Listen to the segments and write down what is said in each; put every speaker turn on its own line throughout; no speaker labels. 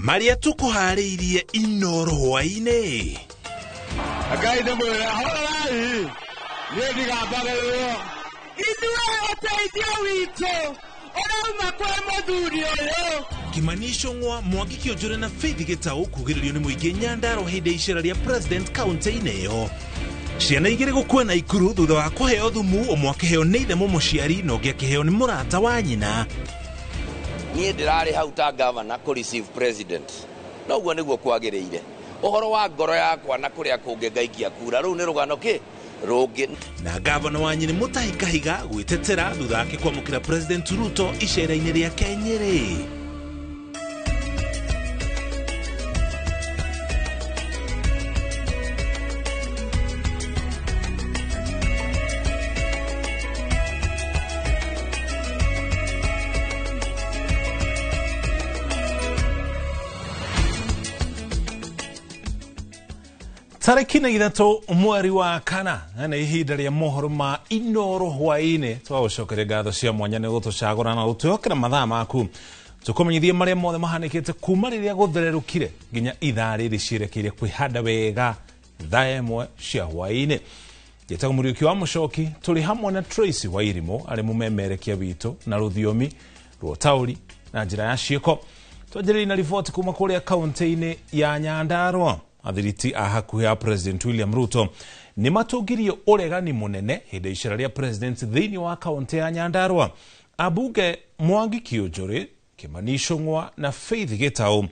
Marĩa tũkũharĩirie Inoro hwaĩ-inĩ.
Ngai nĩ mwĩra horai niĩ ndigambagĩrĩrwo.
Ithuĩ ũteithio witũ ũrauma kwĩ mũthuri ũyũ.
Kimani Ichung'wa, Mwangi Kiunjuri na Faith Gitau kugĩrĩrio nĩ mũingĩ Nyandarua hĩndĩ ya icera rĩa president kaunti-inĩ ĩyo. Ciana igĩrĩ gũkua Naikuru thutha wa kũheo thumu, ũmwe akĩheo nĩ ithe mũmũciari na ũngĩ akĩheo nĩ mũrata wa nyina.
Niĩ ndĩrarĩ hau ta governor kũ receive president, na ũguo nĩguo kwagĩrĩire. Ũhoro wa ngoro yakwa na kũrĩa kũngĩ ngaikia kura, rũu nĩ rũgano kĩ rũngĩ.
Na gavana wa Nyĩrĩ Mutahi Kahiga gwĩtetera thutha wake kwamũkĩra President Ruto icera-inĩ rĩake Nyĩrĩ. Tarĩki na ithatũ mweri wa kana na ihinda rĩa mohoro ma Inoro hwaĩ-inĩ, twagũcokeria ngatho cia mwanya nĩ gũtũcagũra na gũtwĩhokera mathaa maku tũkũmenyithie marĩa mothe mahanĩkĩte kuma rĩrĩa gũthererũkire nginya ithaa rĩrĩ ciĩrekeire kwĩhanda wega thaa ĩmwe cia hwaĩ-inĩ. Njĩtagwo Mũriũki wa Mũcoki, tũrĩ hamwe na Tracy Wairimu arĩ mũmemerekia witũ na rũthiomi rwa ũtaũri na njĩra ya ciĩko. Twanjĩrĩrie na riboti kuma kũrĩa kaunti-inĩ ya Nyandarua. Athiriti a hakuhĩ a President William Ruto nĩ matũngirie ũregani mũnene hĩndĩ ya icera rĩa President thĩinĩ wa kaunti ya Nyandarua. Ambunge Mwangi Kiunjuri, Kimani Ichung'wa na Faith Gitau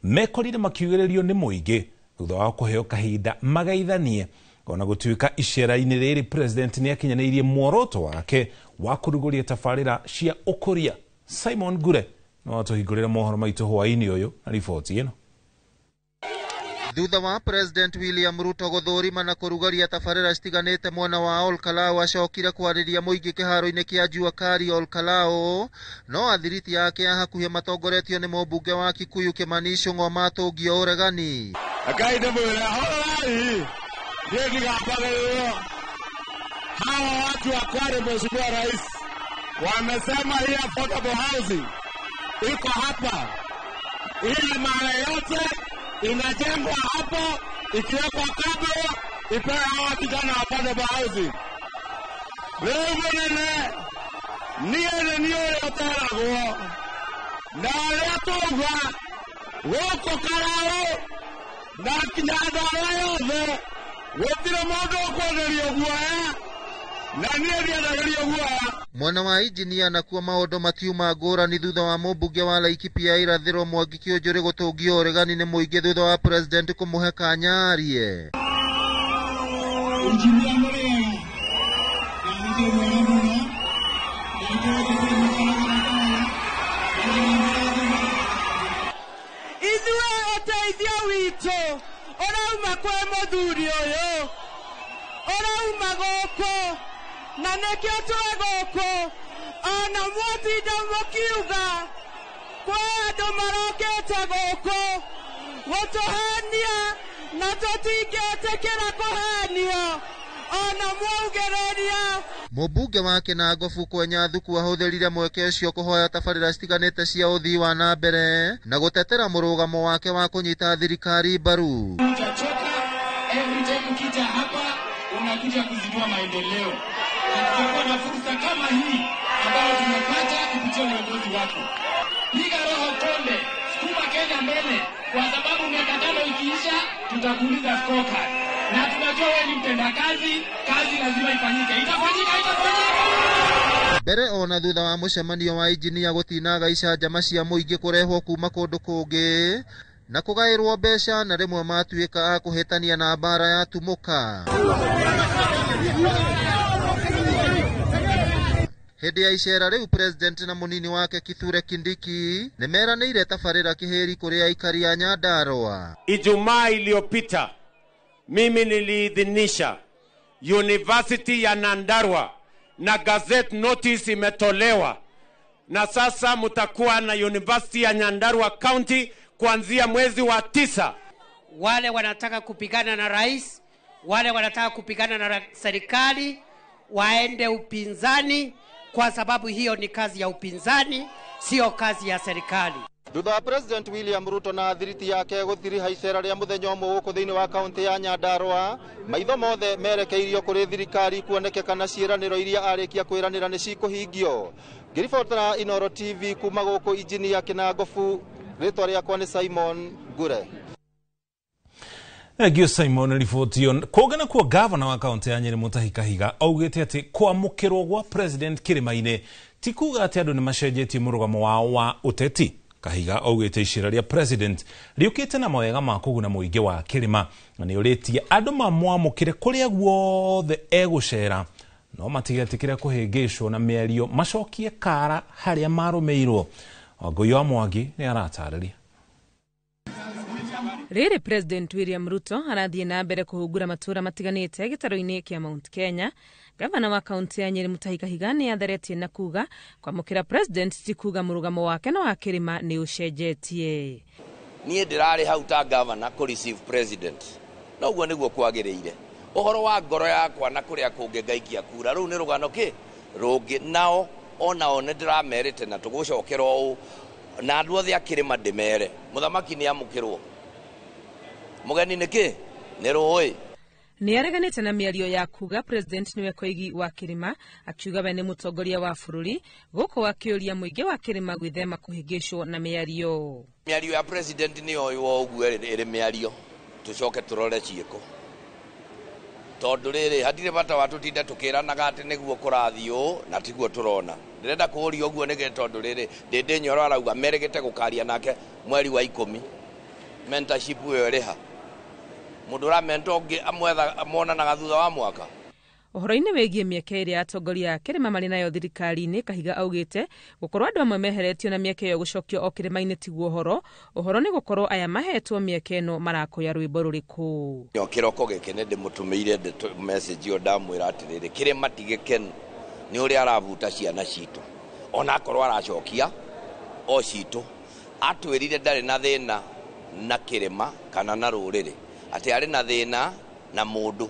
mekorire makiugĩrĩrio nĩ mũingĩ thutha wa kũheo kahinda magaithanie. Ona gũtuĩka icera-inĩ rĩrĩ President nĩ akinyanĩirie muoroto wake wa kũrugũria tabarĩra cia ũkũria. Simon Ngure no atũhingũrĩre mohoro maitũ hwaĩ-inĩ ũyũ na riboti ĩno.
Thutha wa President William Ruto gũthũrima na kũrugũria tabarĩra citiganĩte mwena wa Olkalau, acokire kwarĩria mũingĩ kĩharo-inĩ kĩa Jua Kali Olkalau, no athiriti yake a hakuhĩ matongoretio nĩ mũmbunge wa Kikuyu Kimani Ichung'wa matũngio ũregani.
Ngai nĩ mwĩra horai niĩ ndigambagĩrĩrwo. Hawa watu wa Kwale, Mheshimiwa Rais, wamesema hii affordable housing iko hapa, ile mara yote inajengwa hapo, ikiwekwa kabla ipewe hawa vijana affordable housing. Rĩu mũnene, niĩ nĩ niĩ ũrĩa ũteragwo na ũrĩa tauga gũkũ Karau na Nyandarua yothe gũtirĩ mũndũ ũkwenderio guoya, na niĩ ndiendagĩrio guoya.
Mwena wa injinia nakuo maũndũ matiuma ngũrani thutha wa mũmbunge wa Laikipia irathĩro Mwangi Kiunjuri gũtũngio ũregani nĩ mũingĩ thutha wa president kũmũhe kanya arie.
Injinia mũrĩega, na ningĩ mwega mũno, na ningĩ
Ithuĩ ũteithio witũ ũrauma kwĩ mũthuri ũyũ, ũrauma gũkũ, na nĩkĩo twĩ gũkũ. Ona mwatinda mũkiuga kwĩ andũ marokĩte gũkũ gũtũhenia, na tũtingĩtĩkĩra kũhenio ona mwaugĩrĩria.
Mũmbunge wa Kinangofu Kwenya Thuku ahũthĩrire mweke ũcio kũhoya tabarĩra citiganĩte cia ũthii wa na mbere na gũtetera mũrũgamo wake wa kũnyita thirikari mbaru.
Utachoka every time ukija hapa unakuja kuzindua maendeleo. Tutakuwa na fursa kama hii ambayo tumepata kupitia uongozi wako. Piga roho konde, sukuma Kenya mbele, kwa sababu miaka 5 ikiisha tutakuuliza scorecard. Na tunajua wewe ni mtendakazi, kazi lazima ifanyike. Itafanyika, itafanyika.
Mbere ona thutha wa mũcemanio wa injinia gũtinaga icanjama cia mũingĩ kũrehwo kuma kũndũ kũngĩ na kũgaĩrwo mbeca na rĩmwe matuĩka a kũhĩtania na mbara ya tumũka. Hĩndĩ ya icera rĩu President na mũnini wake Kithure Kindiki nĩ meranĩire tabarĩra kĩhĩri kũrĩ aikari a Nyandarua.
Ijumaa iliyopita mimi niliidhinisha University ya Nyandarua na gazette notice imetolewa, na sasa mtakuwa na University ya Nyandarua County kuanzia mwezi wa 9.
Wale wanataka kupigana na rais, wale wanataka kupigana na serikali waende upinzani, kwa sababu hiyo ni kazi ya upinzani, sio kazi ya serikali.
Thutha wa President William Ruto na thiriti yake gũthiriha icera rĩa mũthenya ũmwe gũkũ thĩinĩ wa kaunti ya Nyandarua, maitho mothe merekeirio kũrĩ thirikari kuoneke kana ciĩranĩro iria arĩkia kwĩranĩra nĩ cikũhingio. Ngĩribotera Inooro TV kuma gũkũ Injinia Kĩnangobu, rĩtwa rĩakwa nĩ Simon Ngure.
Thank you Simon riboti ĩyo. Kũngĩ nakuo gavana wa kaunti ya Nyĩrĩ Mutahi Kahiga augĩte atĩ kwamũkĩrwo gwa president kĩrĩma-inĩ ti kuga atĩ andũ nĩ macenjetie mũrũgamo wao wa ũteti. Kahiga augĩte icera rĩa president rĩũkĩte na mawega ma kũguna mũingĩ wa kĩrĩma na nĩ ũrĩtie andũ mamwamũkĩre kũrĩa guothe egũcera no matigetĩkĩre kũhĩngĩcwo na mĩario macokie kara harĩa marũmĩirwo. Wangũi wa Mwangi nĩ aratarĩria.
Rĩrĩ President William Ruto arathiĩ na mbere kũhungura matũũra matiganĩte gĩtarũ-inĩ kĩa Mount Kenya. Gavana wa kaunti ya Nyĩrĩ Mutahi Kahiga nĩ atheretie na kuga kwamũkĩra president ti kuga mũrũgamo wake na wa kĩrĩma nĩ ũcenjetie.
Niĩ ndĩrarĩ hau ta gavana kũ receive president, na ũguo nĩguo kwagĩrĩire. Ũhoro wa ngoro yakwa na kũrĩa kũngĩ ngaikia kura rũu nĩ rũgano kĩ rũngĩ, nao onao nĩ ndĩramerĩte na tũgũcokera ũũ na andũ othe a kĩrĩma ndĩmere mũthamaki nĩ amũkĩrwo, mũgeni nĩ kĩ nĩ rũĩ.
Nĩ areganĩte na mĩario ya kuga president nĩwe koigi wa kĩrĩma, akiuga we nĩ mũtongoria wa bũrũri, gũkũ akĩũria mũingĩ wa kĩrĩma gwĩthema kũhĩngĩcwo na mĩario.
Mĩario ya president nĩ yoywo ũguo ĩrĩ mĩario, tũcoke tũrore ciĩko, tondũ rĩrĩ hatirĩ bata wa tũtinde tũkĩranaga atĩ nĩguo kũrathiĩ ũũ na tiguo tũrona. Ndĩrenda kũũria ũguo nĩkĩ tondũ rĩrĩ Ndĩndĩ Nyoro arauga merĩgĩte gũkaria nake mweri wa 10. Mentorship ĩyo ĩrĩ ha? Mũndũ ũramenta ũngĩ amonanaga thutha wa mwaka.
Ũhoro-inĩ wĩgiĩ mĩeke ĩrĩa atongoria a kĩrĩma marĩ nayo thirikari-inĩ, Kahiga augĩte gũkorwo andũ amwe meheretio na mĩeke ĩyo gũcokio o kĩrĩma-inĩ tiguo ũhoro. Ũhoro nĩ gũkorwo aya mahetwo mĩeke ĩno marakũya rwĩmbo rũrĩkũ.
Kĩroko gĩkĩ nĩ ndĩmũtũmĩire message ĩyo ndamwĩra atĩrĩrĩ, kĩrĩma ti gĩkenu nĩ ũrĩa arabuta ciana citũ, ona akorwo aracokia o citũ. Atwĩrire ndarĩ na thĩna na kĩrĩma kana na rũrĩrĩ, atĩ arĩ na thĩna na mũndũ.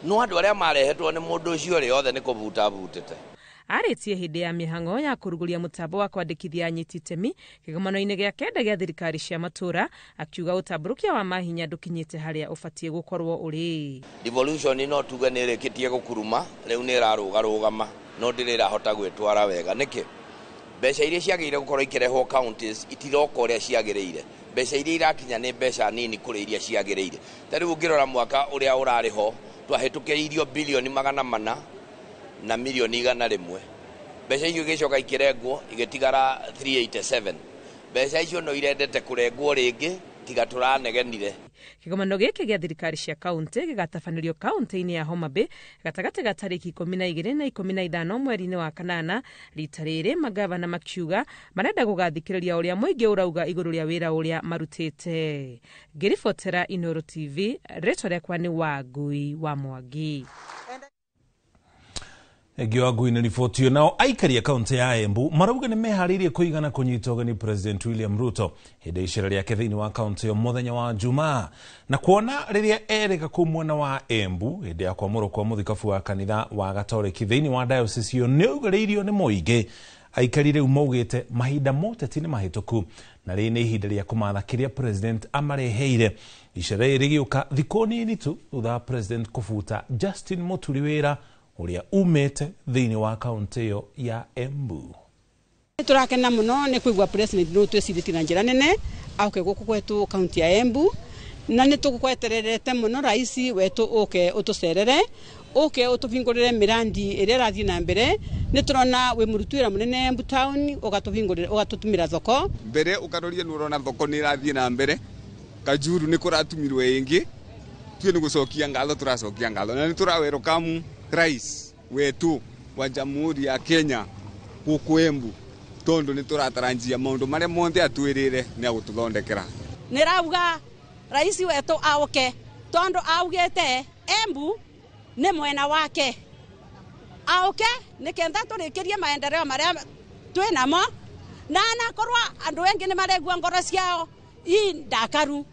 No andũ arĩa marehetwo nĩ mũndũ ũcio rĩ othe nĩ kũbuta abutĩte.
Arĩtie hĩndĩ ya mĩhang'o ya kũrugũria mũtambo wa kwandĩkithia anyiti itemi kĩgomano-inĩ gĩa kenda gĩa thirikari cia matũũra, akiuga ũtambũrũkia wa mahinya ndũkinyĩte harĩa ũbatiĩ gũkorwo ũrĩ.
Devolution no tuge nĩ ĩrĩkĩtie gũkuruma, rĩu nĩ ĩrarũgarũgama no ndĩrĩ ĩrahota gwĩtwara wega. Nĩkĩ? Mbeca iria ciagĩrĩire gũkorwo ikĩrehwo counties itiroka ũrĩa ciagĩrĩire. Mbeca iria irakinya nĩ mbeca nini kũrĩ iria ciagĩrĩire. Ta rĩu ũngĩrora mwaka ũrĩa ũrarĩ ho twahĩtũkĩirio bilioni 400 na milioni 101. Mbeca icio igĩcoka ikĩrengwo igĩtigara 387. Mbeca icio no irendete kũrengwo rĩngĩ tiga tũranegenire.
Kĩgomano gĩkĩ gĩa thirikari cia kaunti gĩgatabanĩrio kaunti-inĩ ya Homa Bay gatagatĩ ga tarĩki 12 na 15 mweri-inĩ wa kanana. Rita rĩrĩ magavana makiuga marenda gũgathikĩrĩria ũrĩa mũingĩ ũrauga igũrũ rĩa wĩra ũrĩa marutĩte. Ngĩribotera Inooro TV, rĩtwa rĩakwa nĩ Wangui wa Mwangi.
Ĩngĩ Wangui nĩ riboti. Nao aikari a kaunti ya Embu marauga nĩ meharĩirie kũigana kũnyita ũgeni President William Ruto hĩndĩ ya icera rĩake thĩinĩ wa kaunti ĩyo mũthenya wa Jumaa, na kuona rĩrĩa erĩga kũu mwena wa Embu hĩndĩ ya kwamũrwo kwa mũthikabu wa kanitha wa Gatoreki thĩinĩ wa diocese ĩyo nĩ augĩrĩirio nĩ mũingĩ. Aikari rĩu maugĩte mahinda ma ũteti nĩ mahĩtũku na rĩrĩ nĩ ihinda rĩa kũmatha kĩrĩa president amareheire. Icera rĩrĩ rĩgĩũka thikũ nini tu thutha wa president kũbuta Justin Muturi wĩra ũrĩa umĩte thĩinĩ wa kaunti ĩyo ya Embu.
Tũrakena mũno nĩ kũigua president nĩ twĩcirĩtie na njĩra nene auke gũkũ gwetu kaunti ya Embu, na nĩ tũgũkwetererete mũno raisi wetu ũke ũtũcerere, ũke ũtũhingũrĩre mĩrandi ĩrĩa ĩrathiĩ na mbere. Nĩ tũrona wĩ mũruti wĩra mũnene Embu town, ũgatũhingũrĩra ũgatũtumĩra thoko
mbere, ũkaroria nĩ ũrona thoko nĩ ĩrathiĩ na mbere, kajuru nĩ kũratumirwo ĩngĩ. Tuĩ nĩ gũcokia ngatho, tũracokia ngatho na nĩ tũrawerokamu rais wetu wa Jamhuri ya Kenya gũkũ Embu, tondũ nĩ tũrataranjia maũndũ marĩa monthe atwĩrĩre nĩ agũtũthondekera.
Nĩ rauga raisi wetu auke tondu augite Embu nĩ mwena wake, auke nĩ kentha tũrĩkĩrie maendeleo marĩa twĩ namo, na anakorwo andũ engĩ nĩ maregua ngoro ciao i ndakaru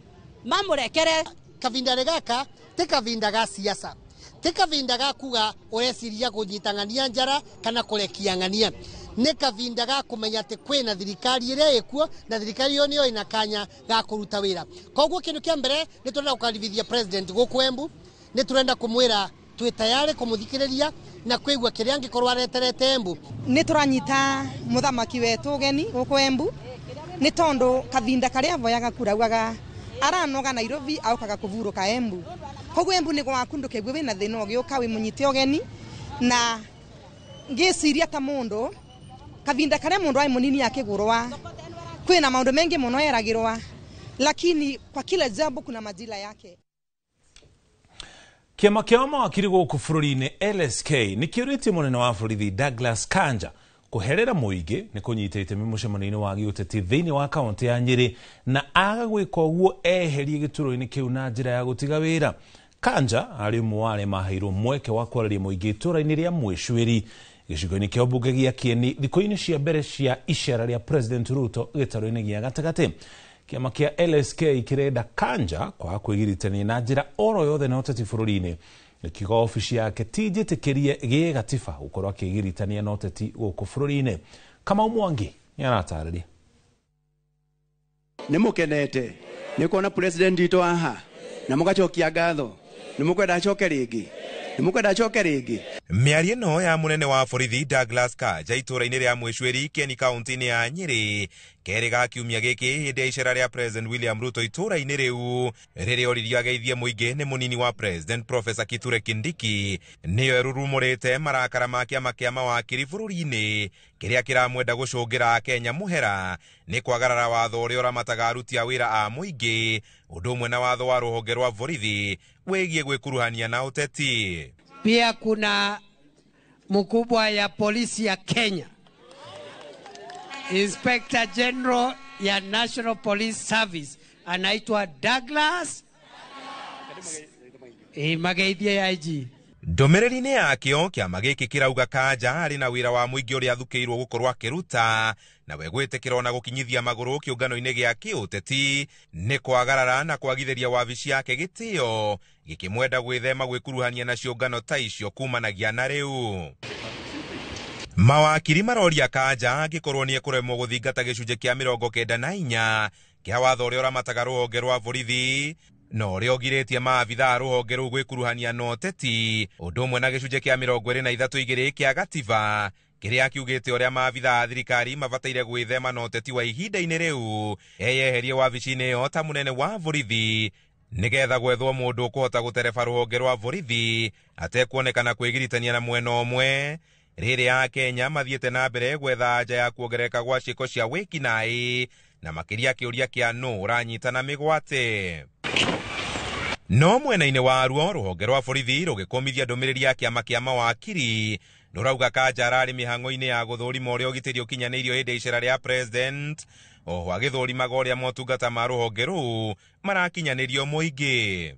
mamũrekere.
Kavinda gaka ti kavinda ga siasa, ti kavinda ga kuga ureciria kunyita ng'ania njara kana kurekia ng'ania. Nĩ kavinda ga kũmenya atĩ kwĩna thirikari ĩrĩa ĩkuo na thirikari ĩyo nĩyo ĩna kanya ga kũruta wĩra. Koguo kĩndũ kĩa mbere nĩ tũrenda gũkaribithia president gũkũ Embu, nĩ tũrenda kũmwĩra twĩ tayarĩ kũmũthikĩrĩria na kwĩgua kĩrĩa angĩkorwo areterete Embu.
Nĩ tũranyita mũthamaki wetũ ũgeni gũkũ Embu nĩ tondũ kavinda karĩa avoyaga kura augaga aranoga Nairobi aukaga kũvurũka Embu. Koguo Embu nĩ gwaku ndũkegue wĩna thĩna ũgĩũka wĩ mũnyite ũgeni na ngĩciria ta mũndũ kavinda karĩa mũndũ arĩ mũnini akĩgũrwa kwĩna maũndũ mengi mũno eragĩrwa, lakini kwa kila jambo kuna majira yake.
Kĩama kĩa mawakiri gũkũ bũrũri-inĩ LSK nĩ kĩũrĩtie mũnene wa borithi Douglas Kanja kũherera mũingĩ nĩ kũnyita itemi mũcemanio-inĩ wa gĩũteti thĩinĩ wa kaũntĩ ya Nyĩrĩ na aga gwĩka ũguo eherie gĩturwa-inĩ kĩu na njĩra ya gũtiga wĩra. Kanja arĩ ũmwe wa arĩa maheirwo mweke wa kwarĩria mũingĩ itũũra-inĩ rĩa Mwĩcwĩri gĩcigo-inĩ kĩa ũmbunge gĩa Kĩeni thikũ-inĩ cia mbere cia icera rĩa President Ruto gĩtarũ-inĩ gĩa gatagatĩ. Kĩama kĩa LSK kĩrenda Kanja kwaga kwĩgiritania na njĩra oro yothe na ũteti bũrũri-inĩ gĩkiuga obici yake ti njĩtĩkĩrie gĩgatiba gũkorwo akĩgiritania na ũteti gũkũ bũrũri-inĩ. Kamau Mwangi nĩ aratarĩria.
Nĩ mũkenete nĩ kuona president witũ haha na mũgacokia ngatho, nĩ mũkwenda acoke rĩngĩ, nĩ mũkwenda acoke rĩngĩ.
Mĩario ĩno ya mũnene wa borithi Douglas Kanja itũũra-inĩ rĩa Mwĩcwĩri Kieni kaũntĩ-inĩ ya Nyĩrĩ kerĩ ga kiumia gĩkĩ hĩndĩ ya icera rĩa President William Ruto itũũra-inĩ rĩu rĩrĩa oririo ageithie mũingĩ nĩ mũnini wa President Professor Kithure Kindiki nĩyo ĩrurumũrĩte marakara ma kĩama kĩa mawakiri bũrũri-inĩ kĩrĩa kĩramwenda gũcũngĩra Akenya mũhera nĩ kwagarara watho ũrĩa ũramataga aruti a wĩra a mũingĩ ũndũ ũmwe na watho wa rũhonge rwa borithi wĩgiĩ gwĩkuruhania na ũteti.
Pia kuna mkubwa ya polisi ya Kenya, Inspector General ya National Police Service anaitwa Douglas Mageithie IG.
Ndũmĩrĩri-inĩ yakĩo kĩama gĩkĩ kĩrauga Kanja arĩ na wĩra wa mũingĩ ũrĩa athukĩirwo gũkorwo akĩruta na we gwĩtĩkĩra ona gũkinyithia magũrũ kĩũngano-inĩ gĩa kĩũteti nĩ kwagarara na kwagithĩria wabici yake gĩtĩo gĩkĩmwenda gwĩthema gwĩkuruhania na ciũngano ta icio kumanagia na rĩu. Mawakiri maroria Kanja angĩkorwo nĩ ekũremwo gũthingata gĩcunjĩ kĩa 94 kĩa watho ũrĩa ũramataga rũhonge rwa borithi na ũrĩa ũgirĩtie maabithaa a rũhonge rũu gwĩkuruhania na ũteti ũndũ ũmwe na gĩcunjĩ kĩa 23.2 kĩa gatiba kĩrĩa kiugĩte ũrĩa maabithaa a thirikari mabataire gwĩthema na ũteti wa ihinda-inĩ rĩu eyeherie wabici-inĩ ĩyo ta mũnene wa borithi nĩgetha gwethwo mũndũ ũkũhota gũtereba rũhonge rwa borithi atekuonekana kwĩgiritania na mwena ũmwe. Rĩrĩa Akenya mathiĩte na mbere gwetha anja ya kuongerereka gwa ciĩko cia wĩkinaĩ na makĩria kĩũria kĩa nũ ũranyitana mĩgwate. No mwena-inĩ waruo rũhonge rwa borithi rũgĩkũmithia ndũmĩrĩri ya kĩama kĩa mawakiri rũrauga Kanja ararĩ mĩhang'o-inĩ ya gũthũrima ũrĩa ũgitĩri ũkinyanĩirio hĩndĩ ya icera rĩa president oho agĩthũrimaga ũrĩa motungata ma rũhonge rũu marakinyanĩrio mũingĩ.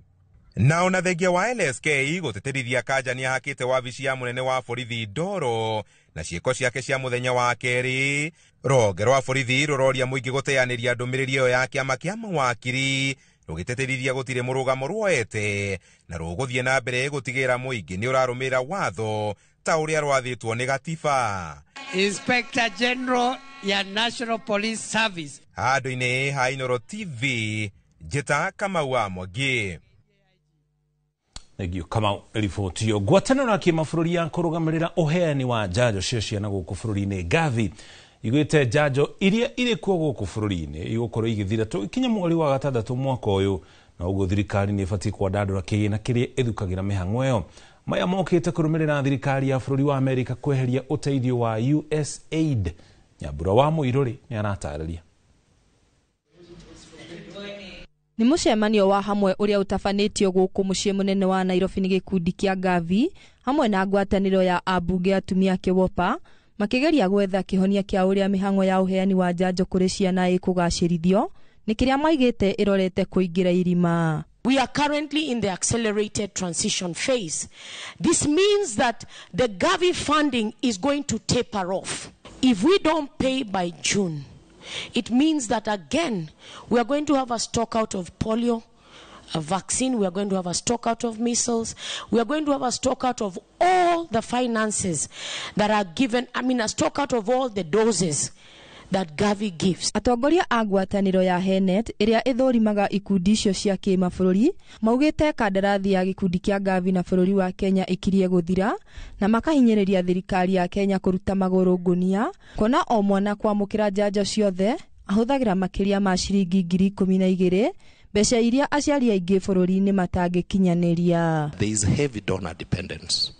Na ona thengia wa LSK gũtĩtĩrithia Kanja nĩ ahakĩte wabici ya mũnene wa borithi ndoro na ciĩko ciake cia mũthenya wa kerĩ rũhonge rwa borithi rũroria mũingĩ gũteanĩria ndũmĩrĩri ĩyo ya kĩama kĩa mawakiri rũgĩtĩtĩrithia gũtirĩ mũrũgamo ruoete na rũgũthiĩ na mbere gũtigĩrĩra mũingĩ nĩ ũrarũmĩrĩra watho ta ũrĩa rwathĩtwo nĩ gatiba.
Inspector General ya National Police Service.
Handũ-inĩ ha Inooro TV njĩta Kamau wa Mwangi.
Thengio Kamau riboti ĩyo. Ngwatanĩro ya kĩmabũrũri ya kũrũgamĩrĩra ũheani wa njanjo cia ciana gũkũ bũrũri-inĩ Gavi igwĩte njanjo iria irĩ kuo gũkũ bũrũri-inĩ igũkorwo igĩthira tũgĩkinya mweri wa gatandatũ mwaka ũyũ na ũguo thirikari nĩ ĩbatiĩ kwandandũra kĩgĩna kĩrĩa ĩthukagĩra mĩhang'o ĩyo. Maya mokĩte kũrũmĩrĩra thirikari ya bũrũri wa Amerika kweheria ũteithio wa USAID. Nyambura wa Mũirũrĩ nĩ aratarĩria.
Nĩ mũcemanio wa hamwe ũrĩa ũtabanĩtio gũkũ mũciĩ mũnene wa Nairobi nĩ gĩkundi kĩa Gavi hamwe na ngwatanĩro ya ambunge atumia kĩwopa makĩgeria gwetha kĩhonia kĩa ũrĩa mĩhang'o ya ũheani wa njanjo kũrĩ ciana ĩkũgacĩrithio nĩ kĩrĩa maigĩte ĩrorete kũingĩra irima.
We are currently in the accelerated transition phase. This means that the Gavi funding is going to taper off. If we don't pay by June, it means that again we are going to have a stock out of polio vaccine, we are going to have a stock out of measles, we are going to have a stock out of all the finances that are given, I mean a stock out of all the doses that Gavi gives.
Atongoria a ngwatanĩro ya Henet ĩrĩa ĩthũrimaga ikundi icio cia kĩmabũrũri maugĩte kandarathi ya gĩkundi kĩa Gavi na bũrũri wa Kenya ikirie gũthira na makahinyĩrĩria thirikari ya Kenya kũruta magũrũ ngũnia kuona o mwana kwamũkĩra njanjo ciothe ahũthagĩra makĩria ma ciringi 12,000 mbeca iria aciari aingĩ bũrũri-inĩ matangĩkinyanĩria.
There is heavy donor dependence,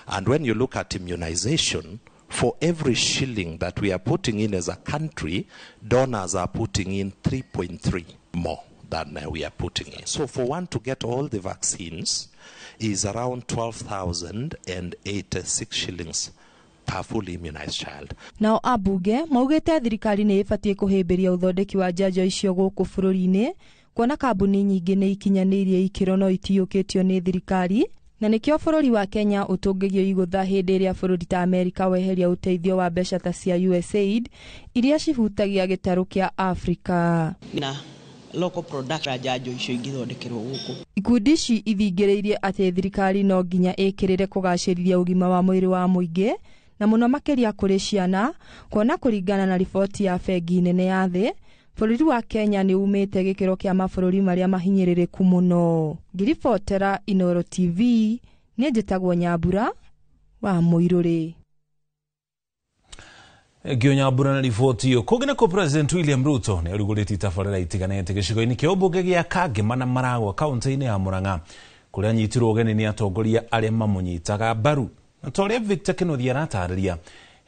and when you look at immunization, for every shilling that we are putting in as a country, donors are putting in 3.3 more than we are putting in. So for one to get all the vaccines is around 12,086 shillings per fully immunized child.
Nao ambunge maugĩte thirikari nĩ ĩbatiĩ kũhĩmbĩria ũthondeki wa njanjo icio gũkũ bũrũri-inĩ kuona kambuni nyingĩ nĩ ikinyanĩirie ikĩro no itiyũkĩtio nĩ thirikari na nĩkĩo bũrũri wa Kenya ũtũngĩgio igũtha hĩndĩ ĩrĩa bũrũri ta Amerika weheria ũteithio wa mbeca ta cia USAID iria cihutagia gĩtarũ kĩa Afrika.
Na local production njanjo icio ingĩthondekerwo gũkũ.
Ikundi ici ithingĩrĩirie atĩ thirikari no nginya ĩkĩrĩre kũgacĩrithia ũgima wa mwĩrĩ wa mũingĩ na mũno makĩria kũrĩ ciana kuona kũringana na riboti ya bengi nene ya thĩ bũrũri wa Kenya nĩ umĩte gĩkĩro kĩa mabũrũri marĩa mahinyĩrĩrĩku mũno. Ngĩribotera Inooro TV nĩ njĩtagwo Nyambura wa Mũirũrĩ.
Ngio Nyambura na riboti iyo. Kũngĩ nĩkuo President William Ruto nĩ arugũrĩtie tabarĩra itiganĩte gĩcigo-inĩ kĩa ũmbunge gĩa Kangema na Maragwa kaunti-inĩ ya Murang'a kũrĩa anyitirwo ũgeni nĩ atongoria arĩa mamũnyitaga mbaru. Na ta ũrĩa Victor Kĩnuthia aratarĩria,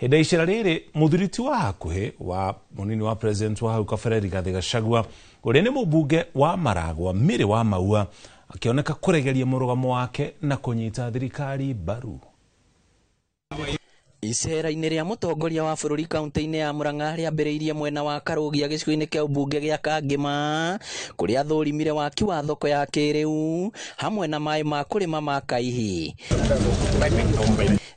hĩndĩ ya icera rĩrĩ mũthuri ti wa hakuhĩ wa mũnini wa president wa hau kabere Rigathĩ Gachagua ũrĩa nĩ mũmbunge wa Maragwa Mĩrĩ wa Maua akĩoneka kũregeria mũrũgamo wake na kũnyita thirikari mbaru.
Icera-inĩ rĩa mũtongoria wa bũrũri kaunti-inĩ ya Murang'a rĩambĩrĩirie mwena wa Karũgia gĩcigo-inĩ kĩa ũmbunge gĩa Kangema kũrĩa athũrimire waki wa thoko ya kĩrĩu hamwe na maĩ ma kũrĩma ma Kaihi.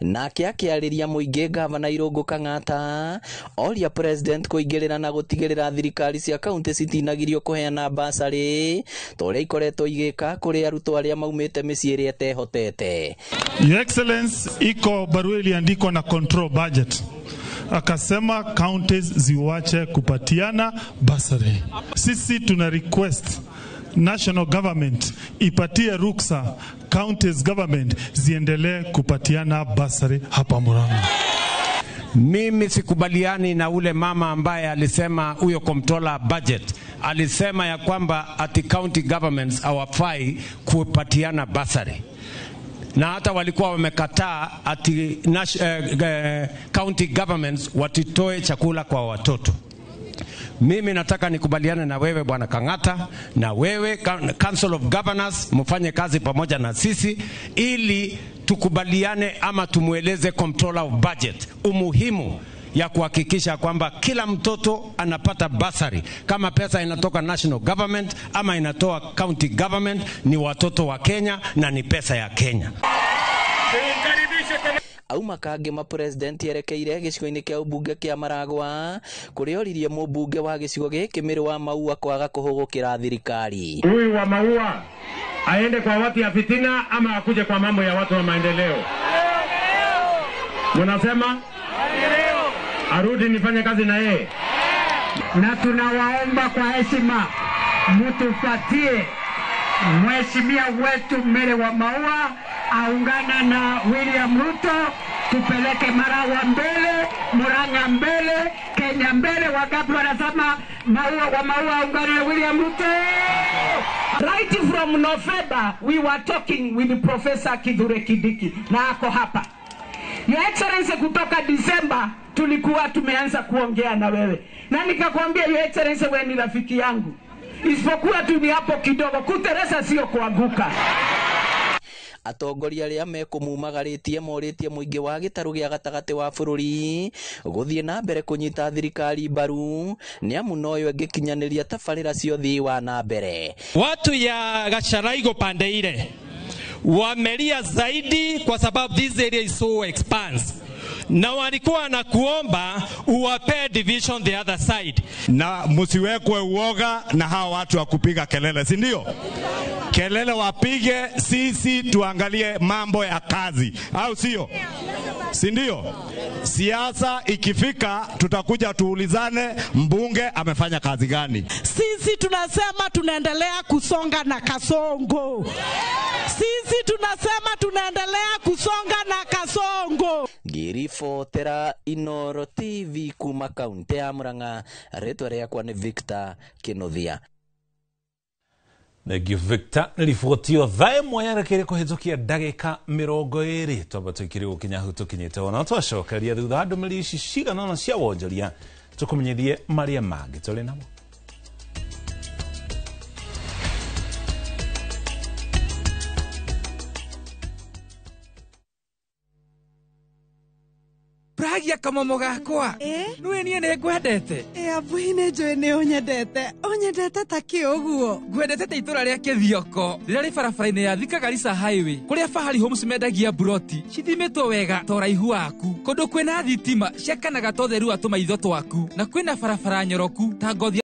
Nake akĩarĩria mũingĩ gavana Irũngũ Kang'ata oria president kũingĩrĩra na gũtigĩrĩra thirikari cia kaunti citinagirio kũheana basarĩ ta ũrĩa ikoretwo igĩka kũrĩ arutwo arĩa maumĩte mĩciĩ ĩrĩa ĩtehotete.
Your Excellency, iko barua iliandikwa na control budget akasema counties ziwache kupatiana basari. Sisi tuna request national government ipatie ruksa counties government ziendelee kupatiana basari hapa Murang'a.
Mimi sikubaliani na ule mama ambaye alisema huyo comptroller budget alisema ya kwamba ati county governments hawafai kupatiana basari, na hata walikuwa wamekataa ati county governments watitoe chakula kwa watoto. Mimi nataka nikubaliane na wewe Bwana Kang'ata na wewe Council of Governors, mfanye kazi pamoja na sisi ili tukubaliane ama tumueleze comptroller of budget umuhimu ya kuhakikisha kwamba kila mtoto anapata basari. Kama pesa inatoka national government ama inatoa county government, ni watoto wa Kenya na ni pesa ya Kenya.
Auma Kangema president yerekeire gĩcigo-inĩ kĩa ũmbunge kĩa Maragwa kũrĩa oririe mũmbunge wa gĩcigo gĩkĩ Mĩrĩ wa Maua kwaga kũhũgũkĩra thirikari.
Huyu wa Maua aende kwa watu ya fitina ama akuje kwa mambo ya watu wa maendeleo? Mnasema arudi nifanye kazi na yeye.
Na tunawaomba kwa heshima mtupatie mheshimiwa wetu Mary wa Maua aungana na William Ruto, tupeleke Maragwa mbele, Murang'a mbele, Kenya mbele. Wangapi wanasema Maua wa Maua aungane na William Ruto?
Right from November we were talking with Professor Kithure Kindiki na ako hapa. Your Excellency, kutoka December tulikuwa tumeanza kuongea na wewe. Na nikakwambia Your Excellency, wewe ni rafiki yangu. Isipokuwa tu ni hapo kidogo, kuteresa sio kuanguka.
Atongoria arĩa mekũmumagarĩtie morĩtie mũingĩ wa gĩtarũ gĩa gatagatĩ wa bũrũri gũthiĩ na mbere kũnyita thirikari mbaru nĩ amu noyo ĩngĩkinyanĩria tabarĩra cia ũthii wa na mbere.
Watu ya Gacharaigo pande ile wamelia zaidi kwa sababu this area is so expanse, na walikuwa na kuomba uwape division the other side.
Na msiwekwe uoga na hawa watu wa kupiga kelele, si ndio? Kelele wapige, sisi tuangalie mambo ya kazi, au sio? Si ndio? Siasa ikifika tutakuja tuulizane mbunge amefanya kazi gani.
Sisi tunasema tunaendelea kusonga na Kasongo. Sisi tunasema tunaendelea kusonga na Kasongo.
Ngĩribotera Inoro TV kuma kaunti ya Murang'a, rĩtwa rĩakwa nĩ Victor Kinuthia.
Thengiũ Victor nĩ riboti yo thaa ĩmwe yerekeire kũhĩtũkia ndagĩka 20 twamba tũikĩrĩ gũkinya hau tũkinyĩte ona twacokeria thutha wa ndũmĩrĩri ici cigana ũna cia wonjoria tũkũmenyithie marĩa mangĩ tũrĩ namo.
Pragia kamomo gakwa nĩũĩ niĩ nĩ ngwendete.
Abuhi nĩ njũĩ nĩ ũnyendete. Ũnyendete ta kĩ ũguo?
Ngwendete ta itũra rĩa Kĩthioko rĩrĩa rĩ barabara-inĩ ya Thika Garissa Highway kũrĩa Fahari Homes mendagia mburoti cithimĩtwo wega ta ũraihu waku, kũndũ kwĩna thitima ciakanaga ta ũtheru wa tũmaitho twaku, na kwĩna barabara nyoroku ta ngothi.